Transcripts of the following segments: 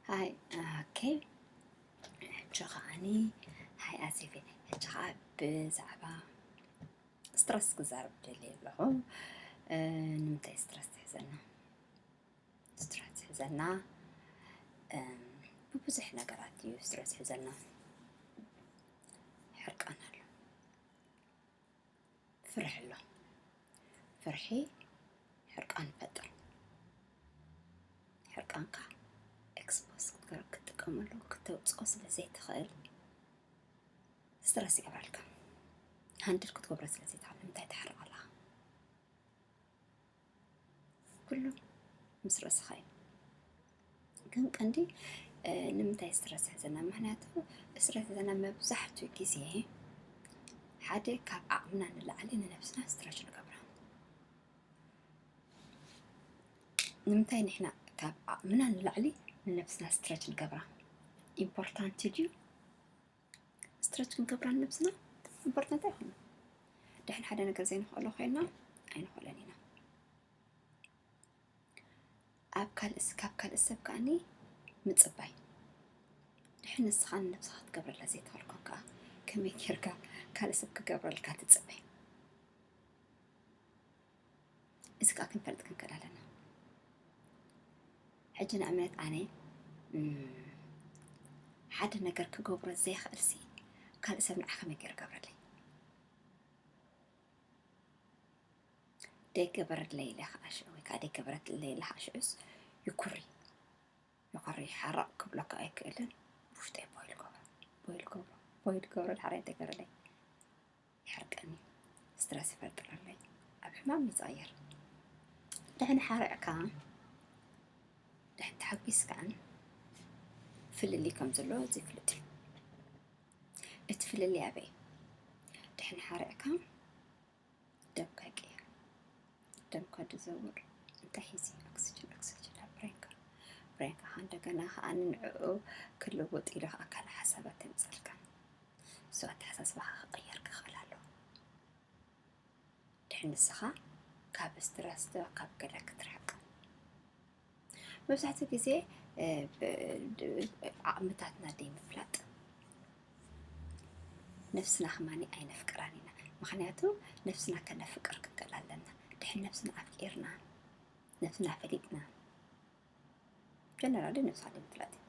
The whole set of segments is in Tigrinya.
ሃይ፣ ኦኬ። ሕጂ ከዓኒ፣ ሃይ ኣዜቤ፣ ሕጂ ከኣ ብዛዕባ ስትረስ ክዛረብ ደልየ ኣለኹ። እ፣ ንምንታይ ስትረስ ትሕዘና? ስትረስ ትሕዘና፣ እም፣ ብብዙሕ ነገራት እዩ ስትረስ ትሕዘና። ሕርቃን ኣሎ። ፍርሒ ኣሎ። ፍርሒ ሕርቃን ይፈጥር። ሕርቃንካ ኤክስፖዝ ክትገር-፣ ክትጥቀመሉ፣ ክተውፅኦ ስለ ዘይትኽእል ስትረስ ይገብረልካ። ሃንድል ክትገብሮ ስለ ዘይትኽእል ንምንታይ ተሕርቕ ኣለኻ? ኩሉ ምስ ርእስኻ እዩ። ግን ቀንዲ፣ እ፣ ንምንታይ ስትረስ ይሕዘና? ምኽንያቱ ስትረስ ይሕዘና መብዛሕትኡ ግዜ ሓደ ካብ ዓቕምና ንላዕሊ ንነብስና ስትረች ንገብራ። ንምንታይ ንሕና ካብ ዓቕምና ንላዕሊ ንነብስና ስትረች ንገብራ? ኢምፖርታንት ድዩ? ስትረች ክንገብራ ንነብስና ኢምፖርታንት ኣይኮነን። ድሕን ሓደ ነገር ዘይንኽእሎ ኮይና ኣይንኽእሎን ኢና። ኣብ ካልእ ስ-፣ ካብ ካልእ ሰብ ከኣኒ ምጽባይ። ድሕን ንስኻ ንነብስኻ ክትገብረላ ዘይትኽእል ኮንካ ከመይ ጌርካ ካልእ ሰብ ክገብረልካ ትጽበይ? እዚ ከኣ ክንፈልጥ ክንክእል ኣለና። ሕጂ ንኣብነት ኣነ፣ እም፣ ሓደ ነገር ክገብሮ ዘይኽእልሲ ካልእ ሰብ ንዓ ከመይ ገይሩ ገብረለይ? ደይገበረለይ ኢለ ከዓ ሽዑ፣ ወይ ከዓ ደይገበረትለይ ኢለ ከዓ ሽዑስ ይኩሪ። ይኩሪ፣ ሓራቕ ክብለካ ኣይክእልን። ውሽጠይ ቦይል ገብሮ፣ ቦይል ገብሮ፣ ቦይል ገብሮ፣ ድሓር ኣይተገረለይ። ይሕርቀኒ፣ ስትረስ ይፈጥረለይ፣ ኣብ ሕማም ይቕየር። ድሕን ሓሪቕካ፣ ድሕን ተሓጒስካን ፍልልይ ከም ዘሎ ዘይፍልጥ እዩ። እቲ ፍልልይ ኣበይ? ድሕን ሓሪቕካ ደምካ ይቅየር። ደምካ ዝዘውር እንታይ ሒዙ? ኦክስጅን፣ ኦክስጅን ኣብ ብሬንካ። ብሬንካ ከኣ እንደገና ከኣ ንዕኡ ክልውጥ ኢሉ ከኣ ካልእ ሓሳባት የምጸልካ። እሱ ኣተሓሳስባኻ ክቕየር ክኽእል ኣለዎ። ድሕን ንስኻ ካብ ስትረስ፣ ካብ ገለ ክትርሕቅ። መብዛሕትኡ ግዜ፣ እ፣ ብ-፣ ድ-፣ ዓቕምታትና ደይምፍላጥ። ነፍስና ከማኒ ኣይነፍቅራን ኢና። ምኽንያቱ ነፍስና ከነፍቅር ክንክእል ኣለና። ድሕን ነፍስና ኣፍቂርና፣ ነፍስና ፈሊጥና፣ ጀነራሊ ነብስኻ ዘይምፍላጥ እዩ።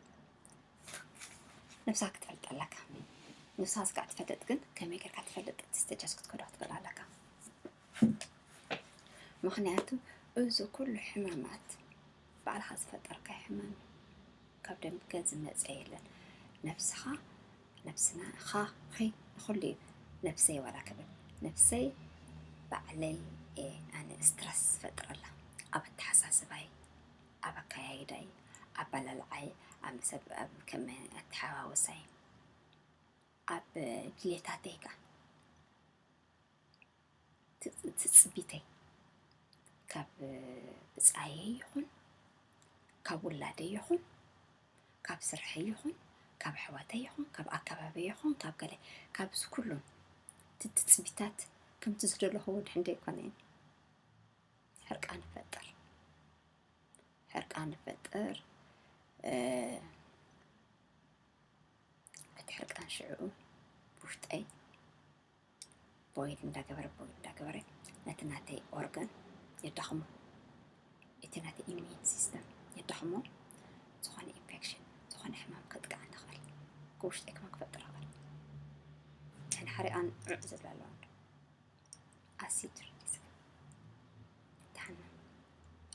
ነብስኻ ክትፈልጥ ኣለካ። ነብስኻ ስጋዕ ትፈልጥ ግን ከመይ ጌርካ ትፈልጥ? እቲ ስቴጃስ ክትከዶ ክትክእል ኣለካ። ምኽንያቱ እዚ ኩሉ ሕማማት ባዕልኻ ዝፈጠርካዮ ሕማም እዩ። ካብ ደምገ ዝመጸ የለን። ነብስኻ፣ ነብስና፣ ኻ፣ ኺ፣ ንኹሉ እዩ። ነብሰይ ዋላ ክብል፣ ነብሰይ ባዕለይ እየ ኣነ ስትረስ ዝፈጥረላ። ኣብ ኣተሓሳስባይ፣ ኣብ ኣከያይዳይ፣ ኣበላልዓይ፣ ኣብ ሰብ፣ ኣብ ከም ኣተሓዋወሳይ፣ ኣብ ድሌታተይ ከኣ። ት-፣ ትጽቢተይ ካብ ብጻየይ ይኹን፣ ካብ ውላደይ ይኹን፣ ካብ ስርሐይ ይኹን፣ ካብ ኣሕዋተይ ይኹን፣ ካብ ኣከባቢይ ይኹን፣ ካብ ገለ፣ ካብዚ ኩሉ እቲ ትጽቢታት ከምቲ ዝደለኹዎ ድሕን ደይኮነ ሕርቃን ይፈጥር። ሕርቃን ይፈጥር። እ፣ እቲ ሕርቃን ሽዕኡ ብውሽጠይ ቦይል እንዳገበረ፣ ቦይል እንዳገበረ ነቲ ናተይ ኦርጋን የዳኽሞ። እቲ ናተይ ኢሚዩን ሲስተም የዳኽሞ። ዝኾነ ኢንፌክሽን፣ ዝኾነ ሕማም ከጥቅዓኒ ይኽእል። ብውሽጠይ ከማን ክፈጥር ይኽእል። ሕን ሓሪቓን ዑዕ ዝብላ ኣለዋ። ኣሲድ ሪሊዝ ትሓመም።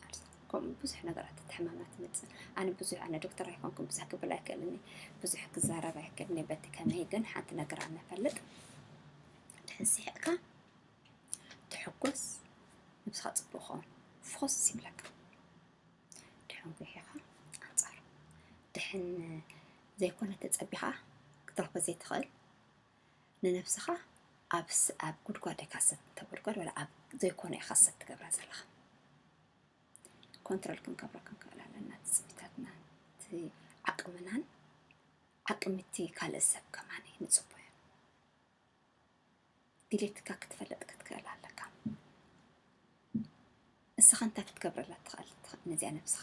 ኣልሳ፣ ከምኡ ብዙሕ ነገራት እቲ ሕማማት ትመጽእ። ኣነ ብዙሕ፣ ኣነ ዶክተር ኣይኮንኩን፣ ብዙሕ ክብል ኣይክእልን እየ፣ ብዙሕ ክዛረብ ኣይክእልን እየ በቲ ከመይ፣ ግን ሓንቲ ነገር ኣነ እፈልጥ፣ ድሕን ስሒቕካ ትሕጎስ፣ ነብስኻ ጽቡቕ ክኸውን፣ ፎስ ይብለካ። ድሕን ጉሒኻ ኣንጻሩ። ድሕን ዘይኮነ ተጸቢኻ ክትረኽቦ ዘይትኽእል፣ ንነብስኻ ኣብ ስ-፣ ኣብ ጉድጓድ ኢኻ ሰት እንተጉድጓድ፣ ወላ ኣብ ዘይኮነ ኢኻ ሰት ትገብራ ዘለኻ። ኮንትሮል ክንገብሮ ክንክእል ኣለና። ትጽቢታትና፣ እቲ ዓቕምናን ዓቕሚ እቲ ካልእ ሰብ ከማን ንጽቦ እዩ። ድሌትካ ክትፈልጥ ክትክእል ኣለካ። እስኻ እንታይ ክትገብረላ ትኽእል፣ ትኽእል ነዚኣ ነብስኻ?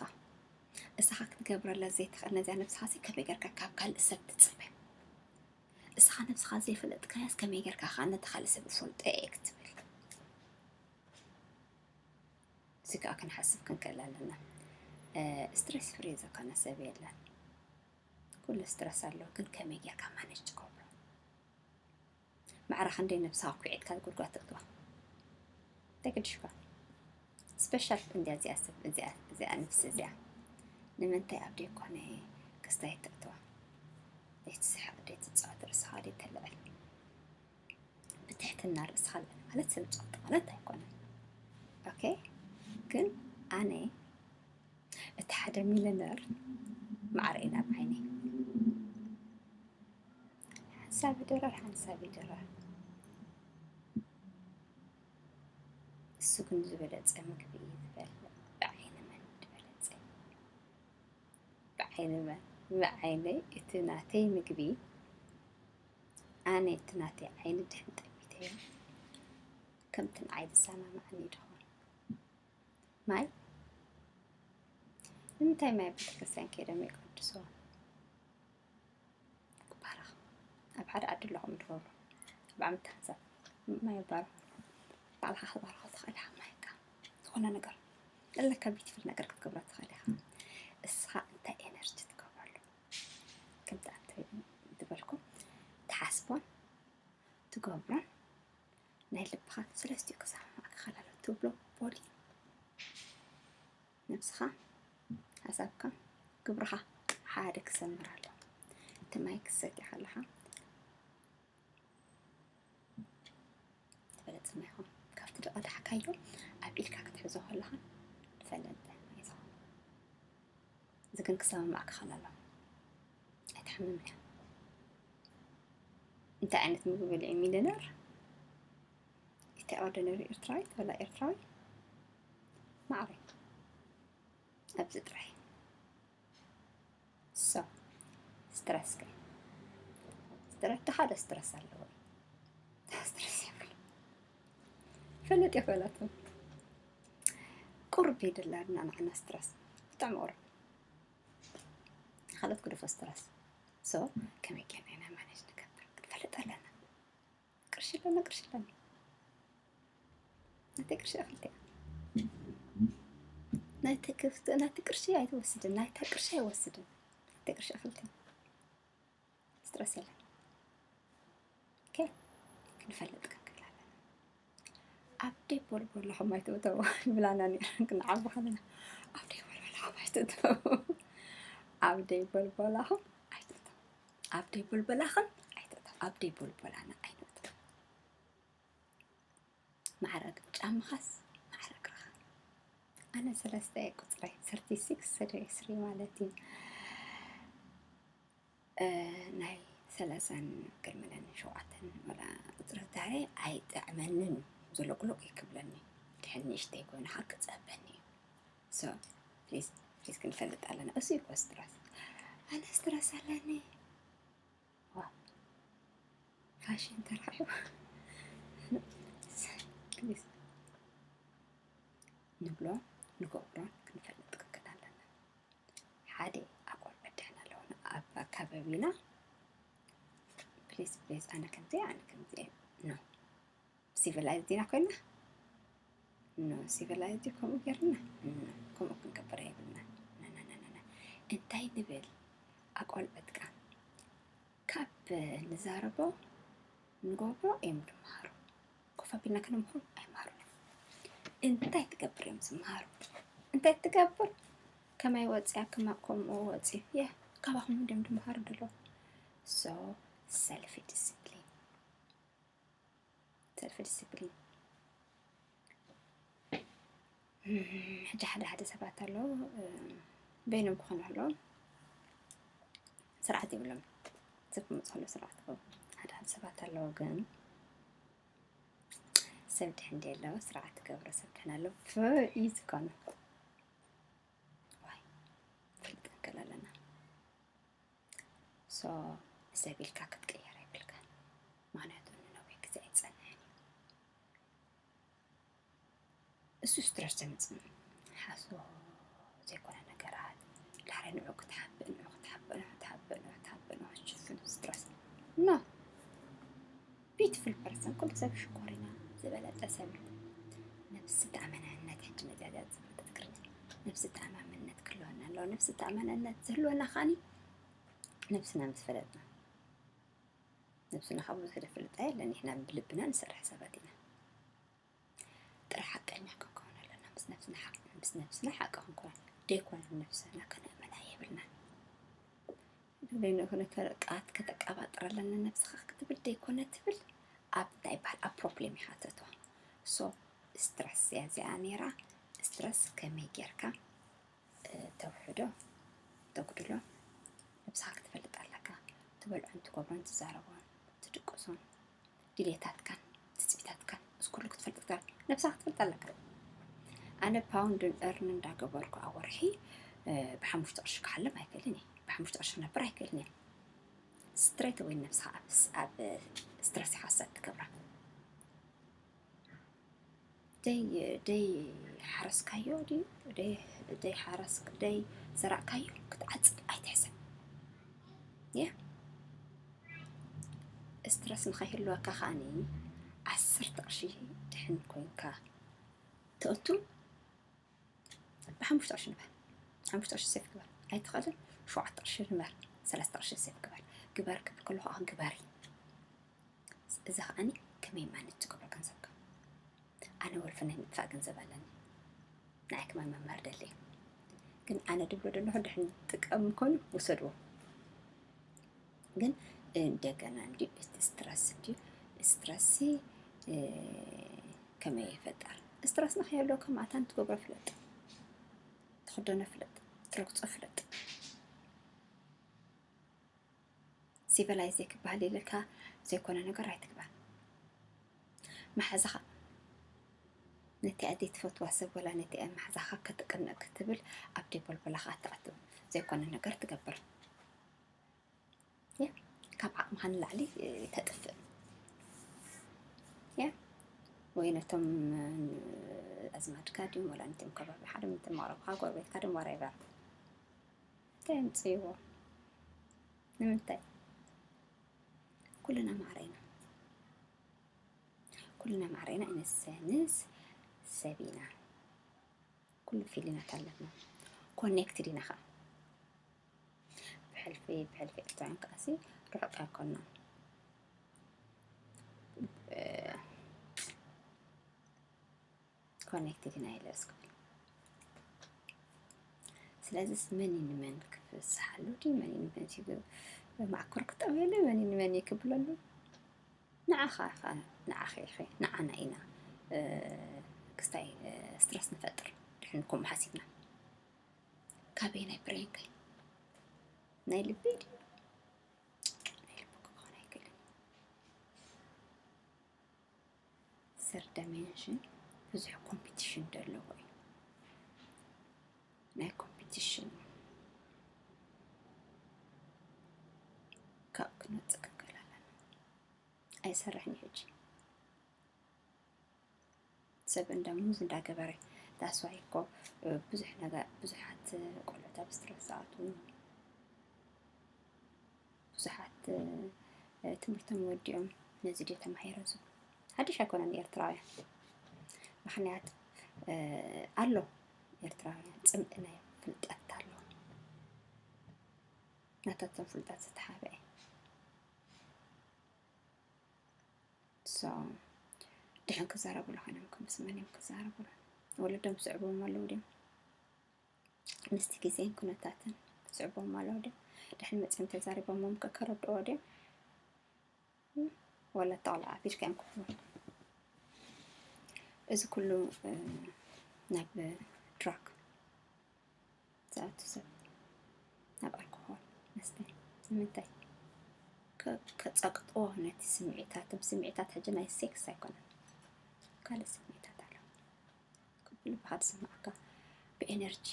እስኻ ክትገብረላ ዘይትኽእል ነዚኣ ነብስኻሲ ከመይ ጌርካ ካብ ካልእ ሰብ ትጽበ? እስኻ ነብስኻ ዘይፈለጥካያስ ከመይ ጌርካ ኸኣ ነቲ ካልእ ሰብ እፈልጦ እየ ክትብል? እዚ ከኣ ክንሓስብ ክንክእል ኣለና። ስትረስ ፍሪ ዝኾነ ሰብ የለን። ኩሉ ስትረስ ኣለዎ፣ ግን ከመይ ጌርካ ማነጅ ትገብሮ? ማዕረ ክንደይ ነብስኻ ኩዒትካ ጉድጓድ ተእትዋ? ተገዲሽካ። ስፔሻል እንድያ እዚኣ ሰብ፣ እዚኣ፣ እዚኣ ነብሲ እዚኣ። ንምንታይ ኣብ ደይኮነ ክስታይ ተእትዋ? ደይትስሕቕ፣ ደይትጻወት፣ ርእስኻ ደይተልዕል። ብትሕትና ርእስኻ ልዕል ማለት ሰብ ጸቕጢ ማለት ኣይኮነን። ኦኬ? ግን ኣነ እቲ ሓደ ሚልዮነር ማዕረ እዩ ናብ ዓይነይ። ሓንሳብ ይድረር፣ ሓንሳብ ይድረር። እሱ ግን ዝበለጸ ምግቢ እዩ ዝበልዕ። ብዓይኒ መን ዝበለጸ? ብዓይኒ መን? ብዓይነይ እቲ ናተይ ምግቢ፣ ኣነ እቲ ናተይ ዓይኒ ድሕን ጠሚተዮ፣ ከምቲ ንዓይ ዝሰማማዓኒ ይድኹን። ማይ? ንምንታይ ማይ ኣብ ቤተክርስትያን ከይዶም የቀድስዎ? ክባረኽ። ኣብ ሓደ ዓዲ ኣለኹም ድበሩ። ኣብ ዓመት ሓንሳብ ማይ ይባረኽ። ባዕልኻ ክትባርኾ ትኽእል ኢኻ ማይካ። ዝኾነ ነገር ዘለካ ቢዩቲፉል ነገር ክትገብሮ ትኽእል ኢኻ። እስኻ እንታይ ኤነርጂ ትገብረሉ? ከምቲ ኣብቲ ዝበልኩ ትሓስቦን ትገብሮን ናይ ልብኻ ሰለስቲኡ ክሰማማዕ ክኽእል ኣለዎ ትብሎ ቦዲ ነብስኻ፣ ሓሳብካ፣ ግብርኻ ሓደ ክሰምር ኣለዎ። እቲ ማይ ክትሰትዮ ከለኻ ትፈልጥ ማይ ይኹን ካብቲ ዝቐዳሕካዮ ኣብ ኢድካ ክትሕዞ ከለኻ ትፈልጥ ማይ ይኹን። እዚ ግን ክሰማማዕ ክኽእል ኣለዎ። ኣይትሓምም እያ። እንታይ ዓይነት ምግቢ በሊዑ ሚልዮነር? እቲ ኦርዲነሪ ኤርትራዊት ወላ ኤርትራዊ? ማዕረ ኣብዚ ጥራይ። ሶ ስትረስ ከ? ስትረስ፣ እቲ ሓደ ስትረስ ኣለዎ። ስትረስ የብሉ። ፈለጥ የፈላቶም። ቁርብ ይደላልና ንዓና ስትረስ። ብጣዕሚ ቁርብ። ካልኦት ግደፎ ስትረስ። ሶ ከመይ ጌርና ኢና ማኔጅ ንገብር? ክንፈልጥ ኣለና። ቅርሺ ኣለና፣ ቅርሺ ኣለና። ናተይ ቅርሺ እኽልቲ እያ። ናይቲ ክፍት-፣ ናይቲ ቅርሺ ኣይትወስድን፣ ናይታ ቅርሺ ኣይወስድን። ናተይ ቅርሺ እኽልቲ እያ። ስትረስ የለን። ኦኬ፣ ክንፈልጥ ክንክእል ኣለና። ኣብ ደይ ቦልቦላኹም ኣይትእተዉ ይብላና ነይረን ክንዓቢ ከለና። ኣብ ደይ ቦልቦላኹም ኣይትእተዉ። ኣብ ደይ ቦልቦላኹም ኣይትእተዉ። ኣብ ደይ ቦልቦላኽን ኣይትእተዉ። ኣብ ደይ ቦልቦላና ኣይንእተዉ። ማዕረ ጫማኻስ ማዕረ እግርኻ። ኣነ ሰለስተ እየ ቁጽረይ፣ ሰርቲ ሲክስ ሰደይ ስሪ ማለት እዩ። እ፣ ናይ ሰላሳን ቅድመለን ሸውዓተን ወላ ቁጽሪ ታየ ኣይጥዕመንን እዩ። ዝልቅልቅ እዩ ክብለኒ። ድሕን ንእሽተይ ኮይኑ ሓቂ ጸበኒ እዩ። ሶ፣ ፕሊዝ፣ ፕሊዝ ክንፈልጥ ኣለና። እሱ እዩ እኮ ስትረስ። ኣነ ስትረስ ኣለኒ። ዋው። ፋሽን ተራእዩ። ፕሊዝ። ንብሎ፣ ንገብሮ ክንፈልጥ ክንክእል ኣለና። ሓደ ኣቆልዑ ደሕና ኣለዉና ኣብ ኣካባቢና። ፕሊዝ፣ ፕሊዝ፣ ኣነ ከምዚ፣ ኣነ ከምዚ። ኖ። ሲቪላይዝድ ኢና ኮይና? ኖ። ሲቪላይዝድ ከምኡ ጌርና? ኖ። ከምኡ ክንገብር የብልና። ኖ፣ ኖ፣ ኖ፣ ኖ፣ ኖ። እንታይ ንብል? ኣቆልዑትካ ካብ ንዛረቦ ንገብሮ እዮም ዝመሃሩ። ኮፍ ኣቢልና ክነምሃሮም ኣይመሃሩን። እንታይ ትገብር እዮም ዝመሃሩ። እንታይ ትገብር? ከማይ ወፂኣ፣ ከማ-፣ ከምኡ ወፂ። የ-፣ ካባኹም እንድዮም ዝመሃሩ ዘለዉ። ሶ፣ ሰልፍ ዲስፕሊን። ሰልፍ ዲስፕሊን። እም፣ ሕጂ ሓደ ሓደ ሰባት ኣለዉ፣ እም፣ በይኖም ክኾኑ ኣለዎም። ስርዓት የብሎም። ሰብ ክመጽእ ከሎ ስርዓት ክህቡ። ሓደ ሓደ ሰባት ኣለዉ ግን ሰብ ድሕን ደየለዎ ስርዓት ትገብሮ ሰብ ድሕን ኣሎ። ፍይ ዝኾነ። ዋይ፣ ፍልጥ ክንክእል ኣለና። ሶ፣ ሰብ ኢልካ ክትቅየር ኣይብልካን። ምኽንያቱ ንነዊሕ ግዜ ኣይጸንሕን እዩ። እሱ ስትረስ ዘምጽእ ሓሶት ዘይኮነ ነገራት፣ ዳሕራይ ንዑ ክትሓብእ፣ ንዑ ክትሓብእ፣ ንዑ ክትሓብእ፣ ንዑ ክትሓብእ፣ ንዑ ክትሽፍን፣ ስትረስ። ኖ። ቢዩቲፉል ፐርሰን፣ ኩሉ ሰብ ሽኮሪና ዝበለጸ ሰብ እዩ። ነብሲ ተኣማንነት፣ ሕጂ ነዚኣ እዚኣ ዝፈልጠት ክርኒ፣ ነብሲ ተኣማንነት ክህልወና ኣለዎ። ነብሲ ተኣማንነት ዝህልወና ከኣኒ ነብስና ምስ ፈለጥና። ነብስና ካብ ብዙሕ ደፍልጣ የለን፣ ንሕና ብልብና ንሰርሕ ሰባት ኢና። ጥራሕ ሓቀኛ ክንከውን ኣለና። ምስ ነብስና ሓቅ፣ ምስ ነብስና ሓቂ ክንከውን፣ ደይኮነ ንነብስና ከነእመና የብልናን። ንብለይ ንኹነ ቃላት ከተቀባጥር ኣለና ነብስኻ ክትብል ደይኮነ ትብል ኣብ እንታይ ይበሃል ኣብ ፕሮብሌም ኢኻ ተእትዋ። ሶ ስትረስ እያ እዚኣ ነይራ። ስትረስ ከመይ ጌርካ እ፣ ተውሕዶ፣ ተጉድሎ፣ ነብስኻ ክትፈልጥ ኣለካ። ትበልዖን ትገብሮን ትዛረቦን ትድቅሶን ድሌታትካን ትጽቢታትካን ምስ ኩሉ ክትፈልጥ ክትገብር ነብስኻ ክትፈልጥ ኣለካ። ኣነ ፓውንድን እርን እንዳገበርኩ ኣብ ወርሒ እ፣ ብሓሙሽተ ቅርሺ ክሓልም ኣይክእልን እየ። ብሓሙሽተ ቅርሺ ክነብር ኣይክእልን እየ። ስትሬት ወይ ነብስኻ ኣብ ስ- ኣብ ስትረስ ኢኻ ሰት ትገብራ። ደይ ደይ ሓረስካዮ ድዩ ደይ ደይ ሓረስ ደይ ዘራእካዮ ክትዓጽድ ኣይትሕሰብ። የ ስትረስ ንኸይህልወካ ከኣኒ ዓሰርተ ቅርሺ ድሕን ኮይንካ ተእቱ ብሓሙሽተ ቅርሺ ንበር። ሓሙሽተ ቅርሺ ሴፍ ግበር። ኣይትኽእልን? ሸውዓተ ቅርሺ ንበር። ሰለስተ ቅርሺ ሴፍ ግበር። ግበር ክብል ከለኹ ከዓ ግበሪ። እዚ ከዓኒ ከመይ ማኔጅ ትገብሮ ገንዘብካ። ኣነ ወልፊ ናይ ምጥፋእ ገንዘብ ኣለኒ። ንዓይ ከማን መምህር ደሊ። ግን ኣነ ድብሎ ደለኹ ድሕን ጥቀም ምኮኑ ውሰድዎ። ግን እንደገና እንዲ እቲ ስትረስ እንዲ ስትረስ ከመይ ይፈጠር? ስትረስ ንኸየሎ ከም ኣታን ትገብሮ ፍለጥ፣ ትኽደኖ ፍለጥ፣ ትረግጾ ፍለጥ። ሲቪላይዝ ዘይክበሃል ኢልካ ዘይኮነ ነገር ኣይትግበር። መሓዛኻ ነቲ ኣደይ ትፈትዋ ሰብ ወላ ነቲ መሓዛኻ ክትቅንእ ክትብል ኣብ ደይ ቦልቦላኻ ኣትኣትው ዘይኮነ ነገር ትገብር። ያ፣ ካብ ዓቕምኻ ንላዕሊ እ፣ ተጥፍእ። ያ፣ ወይ ነቶም እ፣ ኣዝማድካ ድዮም ወላ ነቶም ከባቢ ሓደ ነቶም መቕረብካ ጎረቤትካ ድዮም ወራይበር እንታይ ኣምፅእዎ? ንምንታይ? ኩልና ማዕረ ኢና። ኩልና ማዕረ ኢና። ኢነሰንስ ሰብ ኢና። ኩሉ ፊሊናት ኣለና። ኮኔክትድ ኢና ኸዓ። ብሕልፊ ብሕልፊ ኤርትራውያን ከዓሲ ርሑቕ ኣይኮንና። ኮኔክትድ ኢና ኢለ እስክብል። ስለዚስ መን እዩ ንመን ክፍስሓሉ ድዩ? መን እዩ ንመን ሲጉ መዓኮር ክጠውየሉ? መን እዩ ንመን እዩ ክብለሉ? ንዓኻ ኢኻ፣ ንዓኺ ኢኺ፣ ንዓና ኢና። እ፣ ክስታይ እ፣ ስትረስ ንፈጥር ድሕን ከምኡ ሓሲብና። ካበይ ናይ ብሬንከይ? ናይ ልቢ ድዩ? ናይ ልቢ ክኾን ኣይክእልን። ሰር ዳይሜንሽን ብዙሕ ኮምፒቲሽን ዘለዎ እዩ። ናይ ኮምፒቲሽን ካብ ክንወፅእ ክንክእል ኣለና። ኣይሰርሕን እዩ ሕጂ። ሰብ እንዳ ሙዝ እንዳገበረ ዳስዋይ እኮ ብዙሕ ነገር ብዙሓት ቆልዑት ኣብ ስትረስ ዝኣትዉ ብዙሓት እ፣ ትምህርቶም ወዲኦም ነዚ ድዮ ተማሂረ ዝብሉ ሓድሽ ኣይኮነን ኤርትራውያን። ምኽንያት እ፣ ኣሎ ኤርትራውያን ጽምኢ ናይ ፍልጠት ኣሎ። ናታቶም ፍልጠት ዝተሓብአ። So ድሕን ክዛረቡሉ ኮይኖም ከምስ መን እዮም ክዛረቡሉ? ወለዶም ዝስዕብዎም ኣለዉ ድዮም? ምስቲ ግዜን ኩነታትን ዝስዕብዎም ኣለዉ ድዮም? ድሕን መጺኦም ተዛሪቦሞም ከ ከረድእዎ ድዮም? ወላ ተቕልዓ ኣቢድካ እዮም ክብሉ። እዚ ኩሉ እ፣ ናብ ድራግ ዝኣቱ ሰብ ናብ ኣልኮሆል መስተ ንምንታይ? ከ- ከጸቅጥዎ ነቲ ስምዒታት። እቶም ስምዒታት ሕጂ ናይ ሴክስ ኣይኮነን፣ ካልእ ስምዒታት ኣሎ። ክብሉ ብሓደ ዝስምዓካ ብኤነርጂ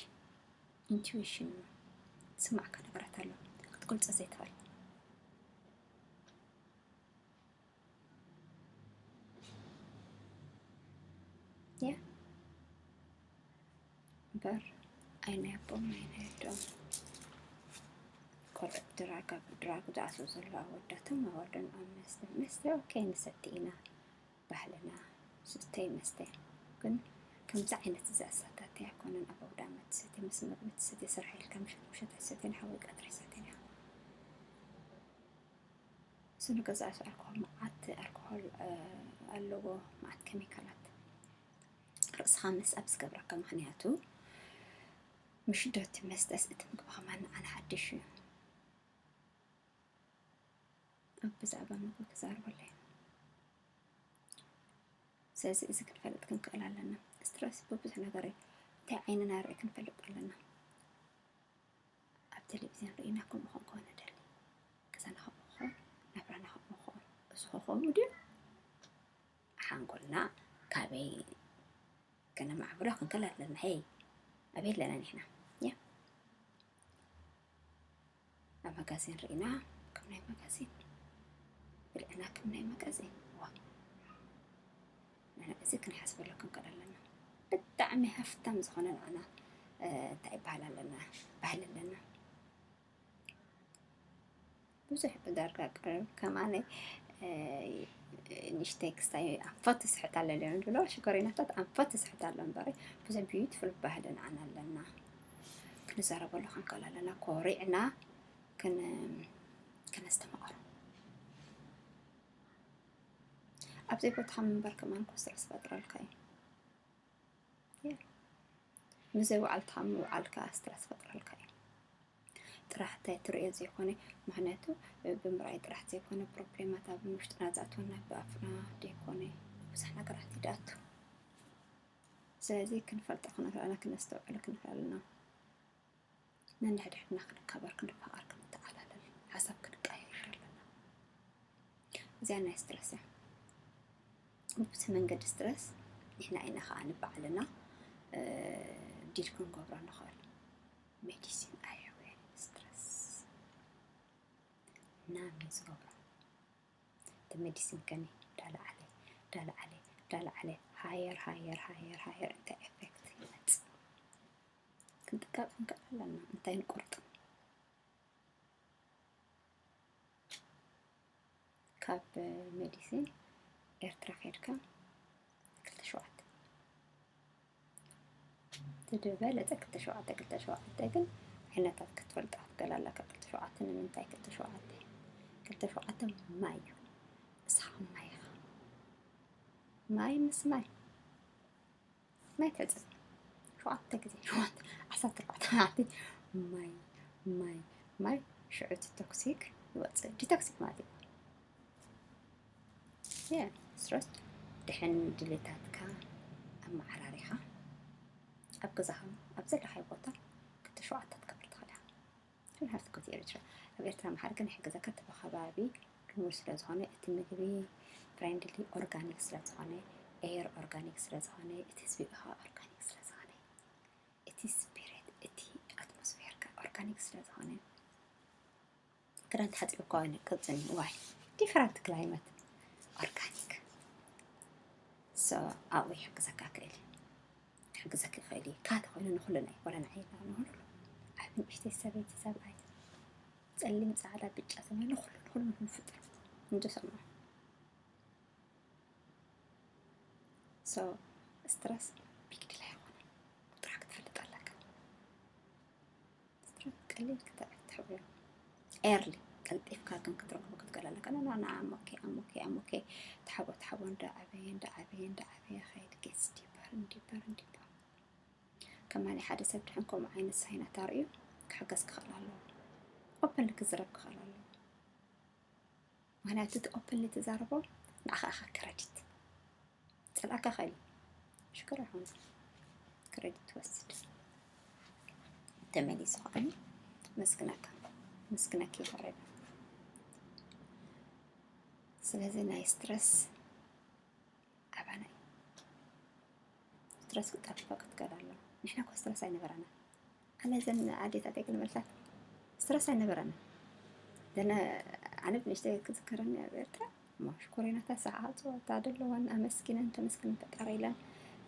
ኢንቱዊሽን ዝስምዓካ ነገራት ኣሎ ክትገልጾ ዘይትኽእል። ያ እምበር ኣይናይ ኣቦም ኣይናይ ኣዶም። ቆልዑ ድራግ ኣብ ድራግ ዝኣትዉ ዘለዉ ኣወዳቶም ኣወርዶም ኣብ መስተ። መስተ ኦኬ ንሰቲ ኢና፣ ባህልና። ስተይ መስተ ግን ከምዚ ዓይነት እዚ ኣሳታቲ ኣይኮነን። ኣብ ኣውዳመ ትሰቲ፣ ምስ መግቢ ትሰቲ፣ ስራሕ ኢልካ ምሸት ምሸት ኣይሰትን፣ ሓወይ ቀትሪ ኣይሰትን ኢኻ። እሱ ንገዛእቲ ኣልኮሆል መዓት ኣልኮሆል ኣለዎ፣ መዓት ኬሚካላት ርእስኻ ምስ ኣብ ዝገብረካ። ምኽንያቱ ምሽዶቲ መስተስ እቲ ምግቢ ከማን ንዓና ሓድሽ እዩ። ኣብ ብዛዕባ ምግቢ ክዛርበለይ። ስለዚ እዚ ክንፈልጥ ክንክእል ኣለና። ስትረስ ብብዙሕ ነገር እዩ። እንታይ ዓይንና ርኢ ክንፈልጥ ኣለና። ኣብ ቴሌቪዝን ርኢና ከምኡ ክንከውን ንደሊ። ገዛና ከምኡ ክኸውን፣ ናብራና ከምኡ ክኸውን። እዚ ክኸውን ድዩ? ሓንጎልና ካበይ ከነማዕብሎ ክንክእል ኣለና። ሄይ፣ ኣበይ ኣለና ንሕና? ያ። ኣብ መጋዚን ርኢና ከም ናይ መጋዚን፣ ብልዕና ከም ናይ መጋዚን። ዋ። ንሕና እዚ ክንሓስበሉ ክንክእል ኣለና። ብጣዕሚ ሃፍታም ዝኾነ ንዓና፣ እ፣ እንታይ ይበሃል ኣለና? ባህሊ ኣለና። ብዙሕ ዳርጋ ቀረብ ከማነይ፣ እ፣ ንእሽተይ ክስታይ ኣንፈት ትስሕት ኣለ ድዮም ዝብሎ፣ ሽኮሪናታት ኣንፈት ትስሕት ኣሎ እምበሪ፣ ብዙሕ ቢዩቲፉል ባህሊ ንዓና ኣለና። ክንዛረበሉ ክንክእል ኣለና፣ ኮሪዕና ክን-፣ ከነስተማቕሮ። ኣብ ዘይቦትኻ ምንባር ከማን እኮ ስትረስ ዝፈጥረልካ እዩ። ያ። ምስ ዘይወዓልካ ምውዓል ከኣ ስትረስ ዝፈጥረልካ እዩ። ጥራሕ እንታይ ትርእዮ ዘይኮነ፣ ምኽንያቱ ብምርኣይ ጥራሕ ዘይኮነ፣ ፕሮብሌማት ኣብ ውሽጥና ዝኣትወና ብኣፍና ዘይኮነ፣ ብዙሕ ነገራት እዩ ዝኣቱ። ስለዚ ክንፈልጦ ክንኽእል ኣለና፣ ክነስተውዕሎ ክንኽእል ኣለና። ነንሕድሕድና ክንከባበር፣ ክንፋቐር፣ ክንተዓላለል፣ ሓሳብ ክንቀያየር ኣለና። እዚኣ ናይ ስትረስ እያ። ብብዙሕ መንገዲ ስትረስ ንሕና ኢና ከኣ ንባዕልና፣ እ፣ ዲል ክንገብሮ ንኽእል። ሜዲሲን ኣየወ ስትረስ ናሚ ዝገብሮ። እቲ ሜዲሲን ከኒ ዳላዓለ፣ ዳላዓለ፣ ዳላዓለ፣ ሃየር፣ ሃየር፣ ሃየር፣ ሃየር፣ እንታይ ኤፌክት ይመጽእ? ክንጥቀም ክንክእል ኣለና። እንታይ ንቆርጥ? ካብ ሜዲሲን ኤርትራ ከድካ ክልተ ሸውዓተ። እቲ ዝበለጸ ክልተ ሸውዓተ፣ ክልተ ሸውዓተ ግን ዓይነታት ክትፈልጣ ክትገል ኣለካ። ክልተ ሸውዓተ ንምንታይ ክልተ ሸውዓተ? ክልተ ሸውዓተ ማይ እዩ። ንስኻ ማይ ኢኻ። ማይ ምስ ማይ። ማይ ትሕጽብ። ሸውዓተ ግዜ ሸውዓተ፣ ዓሰርተ ኣርባዕተ መዓልቲ ማይ፣ ማይ፣ ማይ፣ ሽዑ እቲ ቶክሲክ ይወጽእ። ዲቶክሲክ ማለት እዩ። የ፣ ስትረስ ድሕን ድሌታትካ ኣመዓራሪኻ ኣብ ገዛኻ ኣብ ዘለኻዮ ቦታ ክልተ ሸውዓተ ክትገብር ትኽእል ኢኻ። You don't have to go to ኤርትራ። ኣብ ኤርትራ ምሓር ግን ይሕግዘካ፣ እቲ ከባቢ ድሙር ስለ ዝኾነ፣ እቲ ምግቢ ፍሬንድሊ ኦርጋኒክ ስለ ዝኾነ፣ ኤር ኦርጋኒክ ስለ ዝኾነ፣ እቲ ህዝቢ ኦርጋኒክ ስለ ዝኾነ፣ እቲ ስፒሪት፣ እቲ ኣትሞስፌር ከ ኦርጋኒክ ስለ ዝኾነ፣ ክዳን ተሓጺቡ እኮ ኣይነቅጽን እዩ። ዋይ፣ ዲፈረንት ክላይመት፣ ኦርጋኒክ። ሶ ኣብኡ ይሕግዘካ ክእል እዩ። ክሕግዘኪ ይኽእል እዩ። ካት ኮይኑ ንኹልና እዩ፣ ወላ ንዓይ ንኹሉ። ዓቢ ንእሽተይ ሰበይቲ ሰብኣይ፣ ጸሊም ጻዕዳ ብጫ ሰማይ ንኹሉ ንኹሉ ንኹሉ ፍጡር እንዶ ሰማይ። ሶ ስትረስ ቢግ ዲል ኣይኾነን። ጥራሕ ክትፈልጥ ኣለካ። ስትረስ ቀሊል ክትሕብዮ ኤርሊ ቀልጢፍካ ግን ክትረኽቦ ክትክእል ኣለካ። ና ና ና ኣሞኬ ኣሞኬ ኣሞኬ ተሓቦ ተሓቦ እንዳ ዓበየ እንዳ ዓበየ እንዳ ዓበየ ኸይድ ጌትስ ዲፐር ዲፐር ዲፐር። ከማኒ ሓደ ሰብ ድሕን ከምኡ ዓይነት ሳይናት ኣርእዩ ክሕገዝ ክኽእል ኣለዎ። ኦፕንሊ ክዝረብ ክኽእል ኣለዎ። ምኽንያቱ እቲ ኦፕንሊ ትዛረቦ ንዓኻ ኢኻ ክረዲት። ጸላእካ ኸሊ ሽግር ኣይኮነ። ክረዲት ትወስድ። ተመሊሱ ኸኣ መስግነካ። መስግነኪ ይፈረድ። ስለዚ ናይ ስትረስ ኣባና እዩ። ስትረስ ክጠፍእ ክትክእል ኣለዎ። ንሕና እኮ ስትረስ ኣይነበረና። ኣነ ዘን ኣዴታተይ ክልመልታት ስትረስ ኣይነበረና። ዘነ ኣነ ብንእሽተይ ክዝከረኒ ኣብ ኤርትራ፣ እሞ ሽኮሪናታት ሰዓዓ፣ ጸወታ ደለዋን ኣመስጊነን ተመስግነን ፈጣሪ ኢለን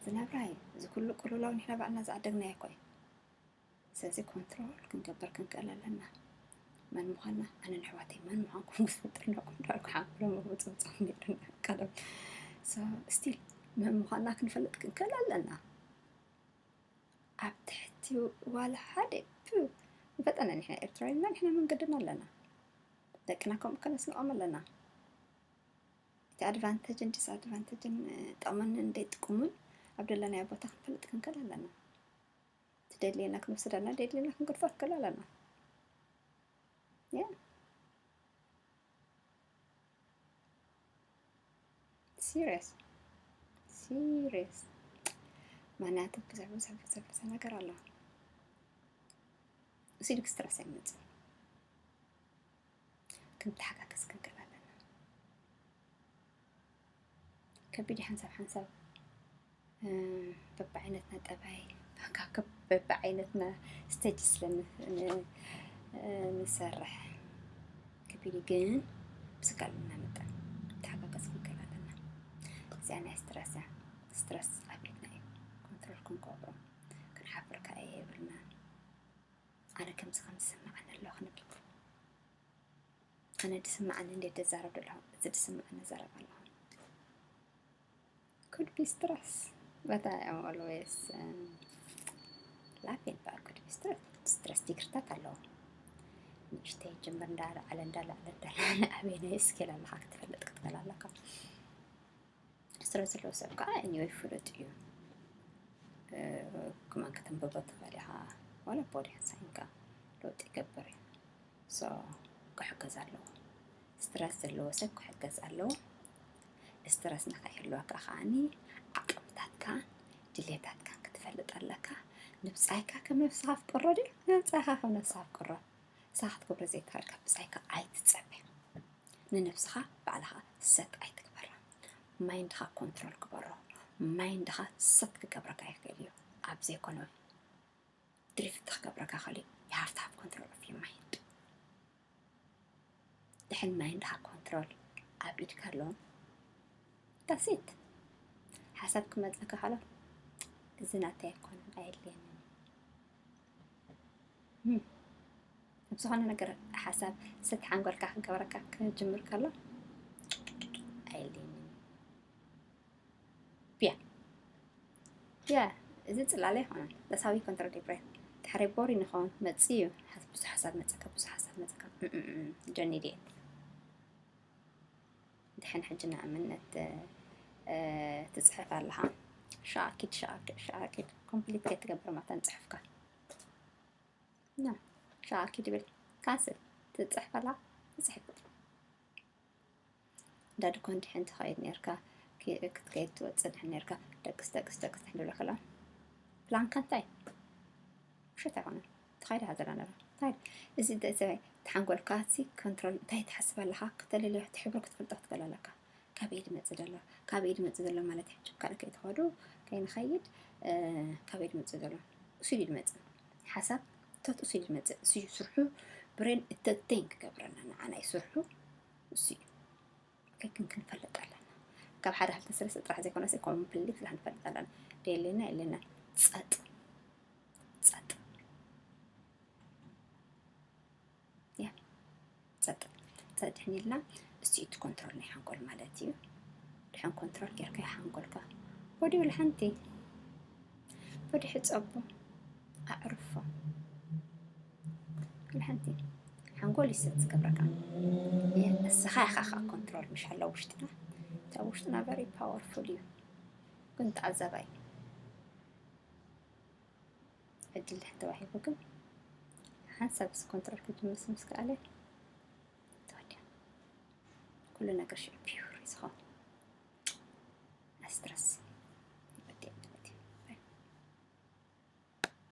ዝነብራ እዩ። እዚ ኩሉ ቅልውላው ንሕና ባዕልና ዝዓደግናዮ እኮ እዩ። ስለዚ ኮንትሮል ክንገብር ክንክእል ኣለና። መን ምዃንና ኣነን ኣሕዋተይ መን ምዃንኩም ክትፈልጡ ኣለኩም እንዳልኩ ሓብሎም ምብፅብፆም ነይርና ቀደም። So still መን ምዃንና ክንፈልጥ ክንክእል ኣለና። ኣብ ትሕቲ ዋላ ሓደ ፕ ንፈጠና ንሕና ኤርትራውያን ኢና፣ ንሕና መንገድና ኣለና። ደቅና ከምኡ ከነስንቖም ኣለና። እቲ ኣድቫንተጅን ዲስኣድቫንተጅን ጥቕምን እንደይጥቅሙን ኣብ ደለናዮ ቦታ ክንፈልጥ ክንክእል ኣለና። እቲ ደድልየና ክንወስድ ኣለና፣ ደድልየና ክንገድፎ ክንክእል ኣለና። ያ ሲሪየስ ሲሪየስ። ምኽንያቱ ብዙሕ ብዙሕ ብዙሕ ብዙሕ ነገር ኣሎ። እሱ ኢሉ ስትረስ ኣይመፅእ። ክንተሓጋገዝ ክንክእል ኣለና። ከቢድ ሓንሳብ ሓንሳብ በብዓይነትና ጠባይ በብዓይነትና ስቴጅ ስለ ንሰርሕ ከቢድ ግን ብስካልና መጠን ተሓጋገዝ ክንክእል ኣለና። እዚኣ ናይ ስትረስ እያ። ስትረስ ኣብ ኢድና እዩ። ኮንትሮል ክንገብሮ ክንሓፍር ከኣ የብልናን። ኣነ ከምዚ ከም ዝስምዓኒ ኣሎ ክንብል ኣነ ድስምዓኒ እንዴት ደዛረብ ደለኹ እዚ ድስምዓኒ ዘረብ ኣለኹ። Could be stress but I am always laughing but could be stress. ስትረስ ዲግሪታት ኣለዎ። ንእሽተይ ጅምር እንዳለዓለ እንዳለዓለ እንዳለዓለ ኣበየናይ ስኬል ኣለኻ ክትፈልጥ ክትክእል ኣለካ። ስትረስ ዘለዎ ሰብ ከዓ anyway ፍሉጥ እዩ። ክማን ከተንብቦ ትኽእል ኢኻ። ዋላ ፖድያ ሳይንካ ለውጢ ይገብር እዩ። So ክሕገዝ ኣለዎ። ስትረስ ዘለዎ ሰብ ክሕገዝ ኣለዎ። ስትረስ ንኸይህልወካ ከዓኒ ዓቕምታትካ ድሌታትካ ክትፈልጥ ኣለካ። ንብጻይካ ከም ነብስኻ ፍቅሮ ድዩ? ንብጻይካ ከም ነብስኻ ፍቅሮ። ንስኻ ክትገብሮ ዘይትኽእል ካብ ብጻይካ ኣይትጸበ። ንነብስኻ ባዕልኻ ሰት ኣይትግበራ። ማይንድኻ ኮንትሮል ግበሮ። ማይንድኻ ሰት ክገብረካ ይኽእል እዩ። ኣብ ዘይኮነ ድሪፍት ክገብረካ ይኽእል እዩ። You have to have control of your mind። ድሕን ማይንድኻ ኮንትሮል ኣብ ኢድካ ኣሎ። That's it። ሓሳብ ክመፀካ ከሎ እዚ ናተይ ኣይኮነን ኣየድልየንን ኣብ ዝኾነ ነገር ሓሳብ ሰት ሓንጎልካ ክገብረካ ክጅምር ከሎ ኣየድልየንን ብያ ያ እዚ ፅላለ ኣይኮነን። That's how you control your brain። ድሕሪ ቦሪንግ ንኸውን መፅእ እዩ። ብዙሕ ሓሳብ መፀካ ብዙሕ ሓሳብ መፀካ ጆኒ ዴት ድሕን ሕጂ ንኣብነት ትፅሕፍ ኣለኻ። ሻኣኪድ ሻኣኪድ ሻኣኪድ ኮምፕሊት ከይትገብር ማታን ፅሕፍካ ና ሻኣኪድ ብል ካንስል ትፅሕፍ ኣለኻ ትፅሕፍ እንዳድኮን ድሕን ትኸይድ ነርካ ክትከይድ ትወፅእ ድሕን ነርካ ደቅስ ደቅስ ደቅስ ድሕን ድብለካ ኣለዋ ፕላንካ እንታይ ውሸት ኣይኮነን። ተኻይድ ሃገር ኣለና እንታይ እዚ ሰበይ ተሓንጎልካ ሲ ኮንትሮል እንታይ ትሓስብ ኣለኻ? ከተለለ ትሕብሮ ክትፈልጦ ክትክእል ኣለካ። ካበይ ድመጽእ ዘሎ? ካበይ ድመጽእ ዘሎ ማለት ሕጂ ካልእ ከይትኸዱ ከይንኸይድ ካበይ ድመጽእ ዘሎ? እሱ ድዩ ድመጽእ? ሓሳብ ቶት እሱ ድመጽእ? እሱ ስርሑ ብሬን እተተይን ክገብረና ንዓና ይስርሑ እሱ እዩ። ከክን ክንፈልጥ ኣለና። ካብ ሓደ ክልተ ሰለስተ ጥራሕ ዘይኮነስ ኮምፕሊት ክንፈልጥ ኣለና። ደየለና የለና ጸጥ ጸጥ ያ ጸጥ ጸጥ ድሕን ኢልና እሱ እቲ ኮንትሮል ናይ ሓንጎል ማለት እዩ። ድሕን ኮንትሮል ጌርካ ሓንጎልካ ወዲኡ ልሓንቲ ወዲ ሕጸቦ ኣዕርፎ ሓንቲ ሓንጎል ይሰት ዝገብረካ ንስኻ ኢኻ ኻ ኮንትሮል ምሽ ኣሎ ውሽጥና እታ ውሽጥና very powerful እዩ ግን ተዓዛባይ ዕድል ተዋሂቡ ግን ሓንሳብ ስ ኮንትሮል ክጅምር ምስ ከኣለ ተወዲያ ኩሉ ነገር ሽዑ ፒውር እዩ ዝኸውን ስትረስ